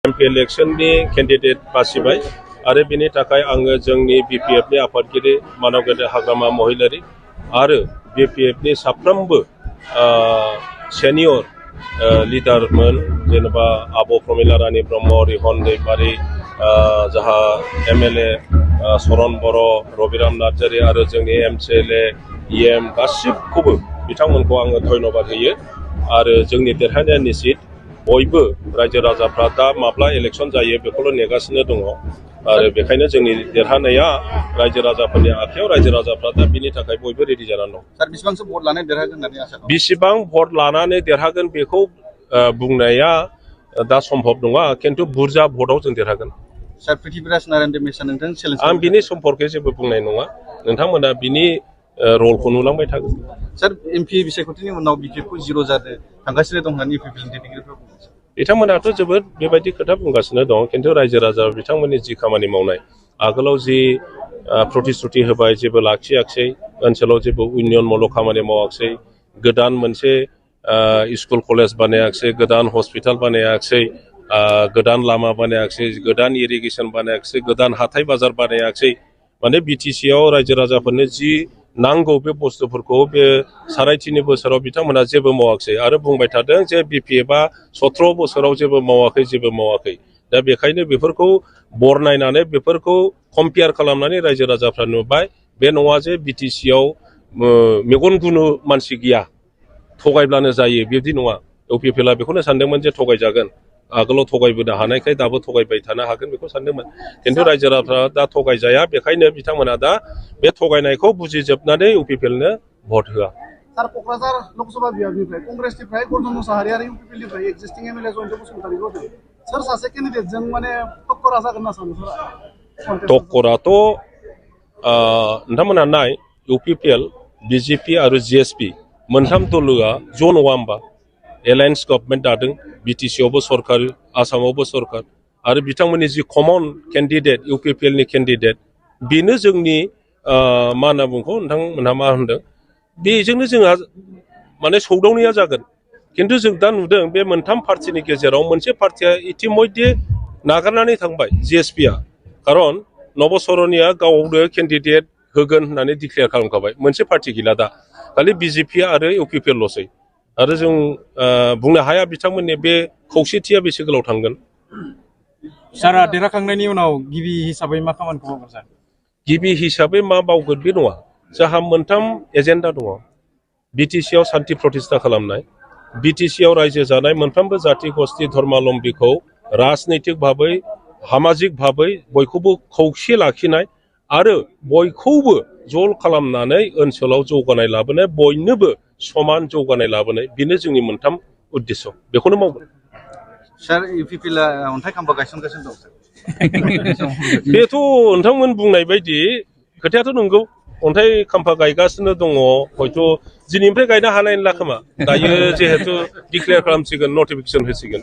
MP इलेक्शननि candidate बासिबाय आरो बिनि थाखाय आङो जोंनि BPF नि आफादगिरि मानव गेदेर हाग्रामा महिलारि आरो BPF नि साफ्रोमबो सेनियर लिडारमोन जेनेबा आब' प्रमिला रानी ब्रह्म रिहन दैमारी जाहा MLA सरन बर' रबिराम नार्जारी आरो जोंनि MCLA EM गासिबखौबो बिथांमोनखौ आङो धन्यबाद होयो आरो जोंनि देरहानाया निश्चित बयबो रायजो राजाफ्रा दा माब्ला इलेक्शन जायो बेखौल' नेगासिनो दङ आरो बेखायनो जोंनि देरहानाया रायजो राजाफोरनि आखायाव रायजो राजाफ्रा दा बिनि थाखाय बयबो रेडि जानानै दं। सार बेसेबांसो भट लानानै देरहागोन होननानै आसा खालामो? बेसेबां भट लानानै देरहागोन बेखौ बुंनाया दा सम्भब नङा किन्तु बुरजा भटआव जों देरहागोन। सार पृथ्वीराज नारायण देमेशआ नोंथांनि चेलेन्ज आं बिनि सम्पर्के जेबो बुंनाय नङा नोंथांमोना बिनि रलखौ नुलांबाय थागोन। सार एमपि बिसायख'थिनि उनाव BPF जिर' जानो थांगासिनो दं होननानै UPPनि दैदेनगिरिफ्रा बुङो। बिथांमोनाथ' जोबोद बेबायदि खोथा बुंगासिनो दं किन्तु रायजो राजा बिथांमोननि जि खामानि मावनाय आगोलाव जि प्रतिश्रुति होबाय जेबो लाखियाखिसै ओनसोलाव जेबो उन्नयनमूलक खामानि मावाखिसै गोदान मोनसे स्कुल कलेज बानायाखिसै गोदान हस्पिटाल बानायाखिसै गोदान लामा बानायाखिसै गोदान इरिगेसन बानायाखिसै गोदान हाथाय बाजार बानायाखिसै माने BTC आव रायजो राजाफोरनो जि नांगौ बे बुस्थुफोरखौ बे 3.5 बोसोराव बिथांमोना जेबो मावाखिसै आरो बुंबाय थादों जे BPFआ 17 बोसोराव जेबो मावाखै दा बेखायनो बेफोरखौ बरनायनानै बेफोरखौ कम्पेयार खालामनानै रायजो राजाफ्रा नुबाय बे नङा जे BTC आव मेगन गुनु मानसि गैया थगायब्लानो जायो बिदि नङा UPPआ बेखौनो सानदोंमोन जे थगायजागोन आगोलाव थगायबोनो हानायखाय दाबो थगायबाय थानो हागोन बेखौ सानदोंमोन किन्तु रायजो राजाफ्रा दा थगायजाया बेखायनो बिथांमोना दा बे थगायनायखौ बुजिजोबनानै UPPनो भट होआ। सार क'क्राझार लोकसभा बिभागनिफ्राय कंग्रेसनिफ्राय गौतम मोसाहारि आरो UPPनिफ्राय एक्जिस्टिं MLA जयन्त बसुमतारीखौ होदों सोर सासे केन्डिडेटजों माने टक्करा जागोन होनना सानो? टक्कराथ' नोंथांमोनहा नाय UPPL BJP आरो GSP मोनथाम दलआ ज' नङा होमबा एलायन्स गभर्नमेन्ट दादों BTC आवबो सरकार आसामावबो सरकार आरो बिथांमोननि जि कमन केन्डिडेट UPPLनि केन्डिडेट बेनो जोंनि मा होनना बुङो नोंथांमोनहा मा होनदों बेजोंनो जोंहा माने सौदावनाया जागोन किन्तु जों दा नुदों बे मोनथाम पार्टिनि गेजेराव मोनसे पार्टिया इतिमध्ये नागारनानै थांबाय GSPआ खारन नबसरनिया गावनो केन्डिडेट होगोन होननानै डिक्लेयार खालामखाबाय मोनसे पार्टि गैला दा खालि BJP आरो UPPल'सै आरो जों बुंनो हाया बिथांमोननि बे खौसेथिया बेसे गोलाव थांगोन। सारा देरहाखांनायनि उनाव गिबि हिसाबै मा खामानिखौ मावगोन सार? गिबि हिसाबै मा मावगोन बे नङा जोंहा मोनथाम एजेन्डा दङ BTC आव सान्ति प्रतिष्ठा खालामनाय BTC आव रायजो जानाय मोनफ्रोमबो जाति गस्थि धर्मालम्बीखौ राजनैतिक भाबै सामाजिक भाबै बयखौबो खौसे लाखिनाय आरो बयखौबो ज' खालामनानै ओनसोलाव जौगानाय लाबोनाय बयनोबो समान जौगानाय लाबोनाय बेनो जोंनि मोनथाम उद्देश्य बेखौनो मावगोन। सार UPPआ अन्थाइ खाम्फा गायसनगासिनो दं बेथ' नोंथांमोन बुंनाय बायदि खोथायाथ' नंगौ अन्थाइ खाम्फा गायगासिनो दङ हयथ' दिनैनिफ्राय गायनो हानाय नंला खोमा दायो जिहेतु डिक्लेयार खालामसिगोन नटिफिकेसन होसिगोन।